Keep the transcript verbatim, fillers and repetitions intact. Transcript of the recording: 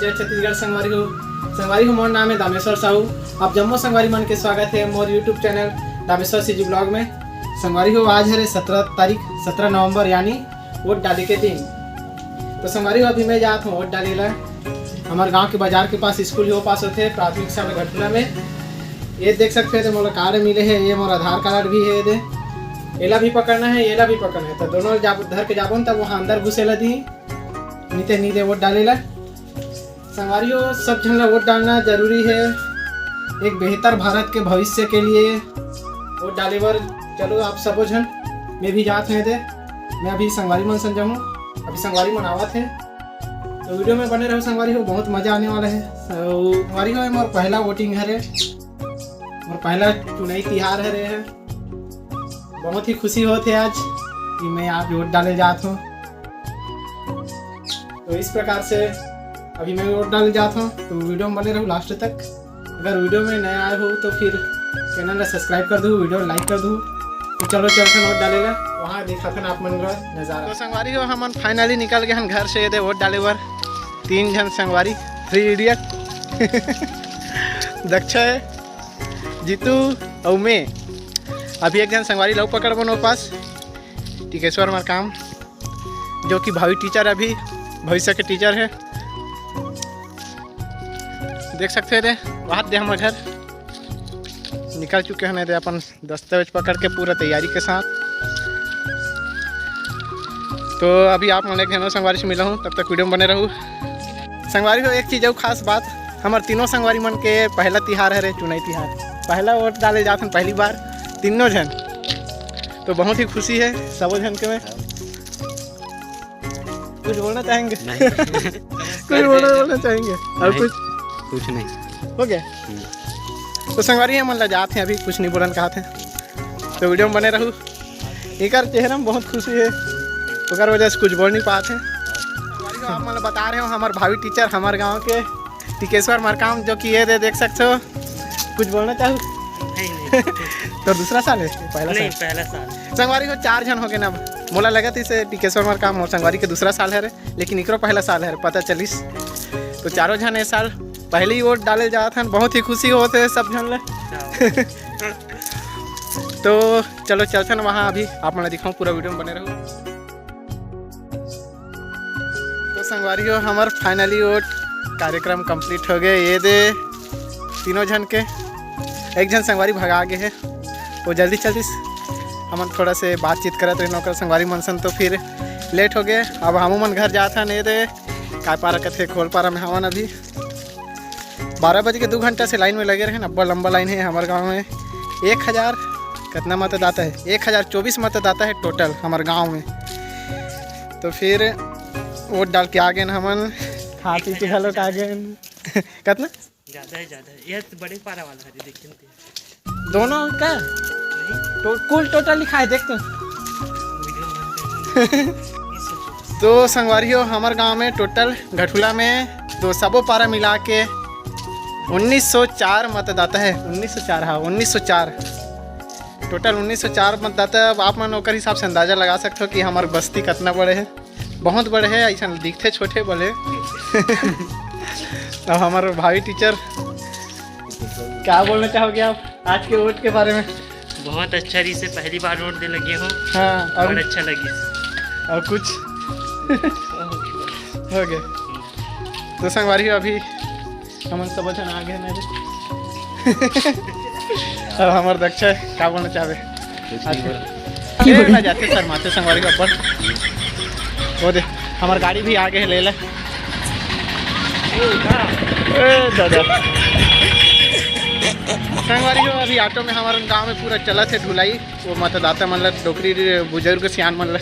जय छत्तीसगढ़ संगवारी हो। संगवारी हो, मोर नाम है दामेश्वर साहू। आप जम्मो संगवारी मन के स्वागत है मोर YouTube channel Dameshwar CG blog में। संगवारी हो, आज हरे सत्रह तारीख, सत्रह नवंबर, यानी वोट डाले के दिन। तो संगवारी हो, अभी मैं जात हूँ वोट डाले ला। हमारे गांव के बाजार के पास स्कूल ही वो पास होते हैं, प्राथमिक शाला घटना में। ये देख सकते हैं, मोला कार्ड मिले है, ये मोर आधार कार्ड भी है, ये दे। एला भी पकड़ना है, एला भी पकड़ना है, तो दोनों जाब धर के जाबो न, तब वहाँ अंदर घुसे ला दी। नीते नीते वोट डाले ला। संगवारी हो, सब झन ला वोट डालना जरूरी है एक बेहतर भारत के भविष्य के लिए। वोट डाले बर चलो आप सबो झन। मैं भी जात हूँ दे, मैं अभी संगवारी मन संग जाऊँ, अभी संगवारी मन आवत है। तो वीडियो में बने रहो संगवारी हो, बहुत मजा आने वाला है। So, संगवारी हो, ये मोर पहला वोटिंग हरे, मोर पहला चुनाई तिहार हरे है। बहुत ही खुशी होत है आज कि मैं आज वोट डाले जात हूँ। तो इस प्रकार से अभी मैं वोट डाले जात हूँ, तो वीडियो में बने रहो लास्ट तक। अगर वीडियो में नया आए हो तो फिर चैनल ला सब्सक्राइब कर दो, वीडियो लाइक कर दो। तो चलो चलथन वोट डाले ला, वहाँ दिखाथन आप मन का नजारा। तो संगवारी हो, हमन फाइनली निकल गए हन घर से, ये दे वोट डाले बर। तीन झन संगवारी, थ्री इडियट। दक्ष है, जीतू अउ मैं। अभी एक झन संगवारी लव पकड़बो न पास, टिकेश्वर मरकाम, जो कि भावी टीचर, अभी भविष्य के टीचर है। देख सकते हैं रे, वहाँ दे हमर घर निकल चुके हैं रे, अपन दस्तावेज पकड़ के पूरा तैयारी के साथ। तो अभी आप मन एक घनो संगवारी से मिला हूँ, तब तक वीडियो में बने रहू। संगवारी हो, एक चीज अउ खास बात, हमर तीनों संगवारी मन के पहला तिहार हरे, चुनाई तिहार। पहला वोट डाले जात हन पहली बार तीनों झन, तो बहुत ही खुशी है सबो झन के में। कुछ बोलना चाहेंगे? नहीं। कुछ बोलना, बोलना चाहेंगे? और नहीं, कुछ? कुछ नहीं। हो गया? हम्म। तो संगवारी हमन ला जात हैं, अभी कुछ नहीं बोलन कहत हैं, तो वीडियो में बने रहू। एकर चेहरा में बहुत खुशी है, ओकर वजह से कुछ बोल नहीं पात है। संगवारी हो, आप मन ला बता रहे हो, हमार भावी टीचर, हमार गांव के टिकेश्वर मरकाम, जो कि ये दे देख सकते हो। कुछ बोलना चाहू? नहीं, नहीं। तो दूसरा साल है, पहला नहीं, साल? पहला साल। संगवारी हो, चार झन हो गए ना। मोला लगत इसे टिकेश्वर मरकाम मोर संगवारी के दूसरा साल है रे, लेकिन एकरो पहला साल है रे, पता चलिस। तो चारों झन ए साल पहले ही वोट डाले जात हन, बहुत ही खुशी होत है सब झन ले। हाँ। तो चलो चलथन वहाँ, अभी आप मन ला दिखाऊँ, पूरा वीडियो में बने रहू। तो संगवारी हो, हमर फाइनली वोट कार्यक्रम कंप्लीट हो गए। ये दे तीनों झन के, एक झन संगवारी भगा गे है, वो जल्दी चल दिस। हमन थोड़ा से बातचीत करत रहिन ओकर संगवारी मन सन, तो फिर लेट हो गए। अब हमू मन घर जात हन। ये दे काय पारा कथे, खोल पारा में हवन अभी। बारह बज के दो घंटा से लाइन में लगे रहे, अब्बड़ लंबा लाइन है हमारे गांव में। एक हजार कितना मतदाता है? एक हजार चौबीस मतदाता है टोटल हमारे गांव में। तो फिर वोट डाल के आ गए हमन, खा पी के घलो आ गए। कितना? ज्यादा है, ज्यादा है। ये तो बड़े पारा वाला है, देखिए ना। दोनों का? नहीं। तो कुल टोटल लिखा है, देख तो। तो संगवारी हो, हमारे गांव में टोटल घटुला में तो सबो पारा मिला के उन्नीस सौ चार मतदाता है। उन्नीस सौ चार, हाँ, उन्नीस सौ चार। टोटल उन्नीस सौ चार मतदाता है। अब आप मन ओकर हिसाब से अंदाजा लगा सकते हो कि हमार बस्ती कितना बड़े है। बहुत बड़े है, ऐसा दिखते छोटे बोले। अब हमारे भावी टीचर, क्या बोलना चाहोगे आप आज के वोट के बारे में? बहुत अच्छा रही से, पहली बार वोट दे लगे हो। हाँ, और और अच्छा लगी। और कुछ? हो गया। तो संगवारी हो, अभी हमन सब झन आ गए मेरे। अब हमार दक्ष है, का बोलना चाहबे? कुछ नहीं बोला। ए, ना जाते सर, माते संगवारी का अपन। वो दे, हमार गाड़ी भी आ गए है, ले ले। ए, दादा। संगवारी हो, अभी ऑटो में हमारे गांव में पूरा चलत है ढुलाई। वो मतदाता मन ला, डोकरी बुजुर्ग सियान मन ला